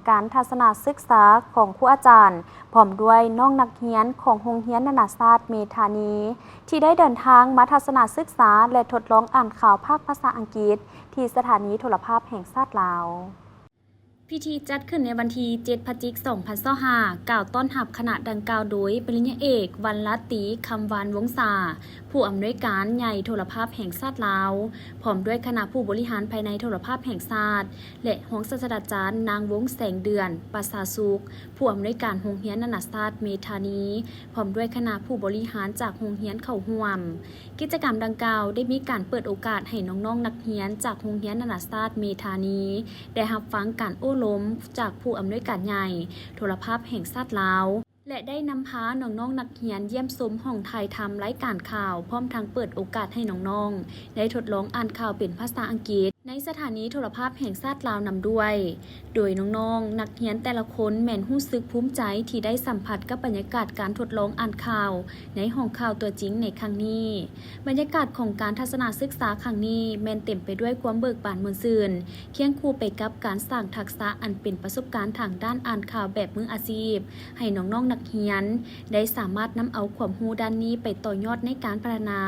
ການທັດສະນະສຶກສາຂອງຄູອາຈານ ພ້ອມດ້ວຍນ້ອງນັກຮຽນຂອງໂຮງຮຽນນານາຊາດເມທານີ ທີ່ໄດ້ເດີນທາງມາທັດສະນະສຶກສາ ແລະ ທົດລອງອ່ານຂ່າວພາກພາສາອັງກິດ ທີ່ສະຖານີໂທລະພາບແຫ່ງຊາດລາວ. ພິທີຈັດຂຶ້ນໃນວັນທີເຈັດ ພະຈິກ ສອງພັນຊາວຫ້າ ກ່າວຕ້ອນຮັບຄະນະດັ່ງກ່າວໂດຍ ປະລິນຍາເອກ ວັນລາຕີ ຄຳວານວົງສາ ຜູ້ອຳນວຍການໃຫຍ່ໂທລະພາບແຫ່ງຊາດລາວ, ພ້ອມດ້ວຍຄະນະຜູ້ບໍລິຫານພາຍໃນໂທລະພາບແຫ່ງຊາດ ແລະ ຮອງສາດສະດາຈານ ນາງ ວົງແສງເດືອນ ປະສາສຸກ ຜູ້ອຳນວຍການໂຮງຮຽນນານາຊາດເມທານີ, ພ້ອມດ້ວຍຄະນະຜູ້ບໍລິຫານຈາກໂຮງຮຽນເຂົ້າຮ່ວມ. ກິດຈະກຳດັ່ງກ່າວໄດ້ມີການເປີດໂອກາດໃຫ້ນ້ອງໆນັກຮຽນຈາກໂຮງຮຽນນານາຊາດເມທານີ ໄດ້ຮັບຟັງການໂອ້ລົມຈາກຜູ້ອຳນວຍການໃຫຍ່ໂທລະພາບແຫ່ງຊາດລາວ ແລະ ໄດ້ນຳພານ້ອງໆນັກຮຽນຢ້ຽມຊົມຫ້ອງຖ່າຍທຳລາຍການຂ່າວ, ພ້ອມທັງເປີດໂອກາດໃຫ້ນ້ອງໆໄດ້ທົດລອງອ່ານຂ່າວເປັນພາສາອັງກິດ ໃນສະຖານີໂທລະພາບແຫ່ງຊາດລາວນຳດ້ວຍ, ໂດຍນ້ອງໆນັກຮຽນແຕ່ລະຄົນແມ່ນຮູ້ສຶກພູມໃຈທີ່ໄດ້ສຳຜັດກັບບັນຍາກາດການທົດລອງອ່ານຂ່າວໃນຫ້ອງຂ່າວຕົວຈິງໃນຄັ້ງນີ້. ບັນຍາກາດຂອງການທັດສະນະສຶກສາຄັ້ງນີ້ແມ່ນເຕັມໄປດ້ວຍຄວາມເບີກບານມ່ວນຊື່ນ, ຄຽງຄູ່ໄປກັບການສ້າງທັກສະອັນເປັນປະສົບການທາງດ້ານອ່ານຂ່າວແບບມືອາຊີບ ໃຫ້ນ້ອງໆນັກຮຽນໄດ້ສາມາດນຳເອົາຄວາມຮູ້ດ້ານນີ້ໄປຕໍ່ຍອດໃນການພັດທະນາ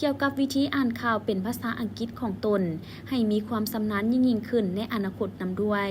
ກ່ຽວກັບວິທີອ່ານຂ່າວເປັນພາສາອັງກິດຂອງຕົນ ໃຫ້ມີຄວາມຊຳນານຍິ່ງໆຂຶ້ນໃນອະນາຄົດນຳດ້ວຍ.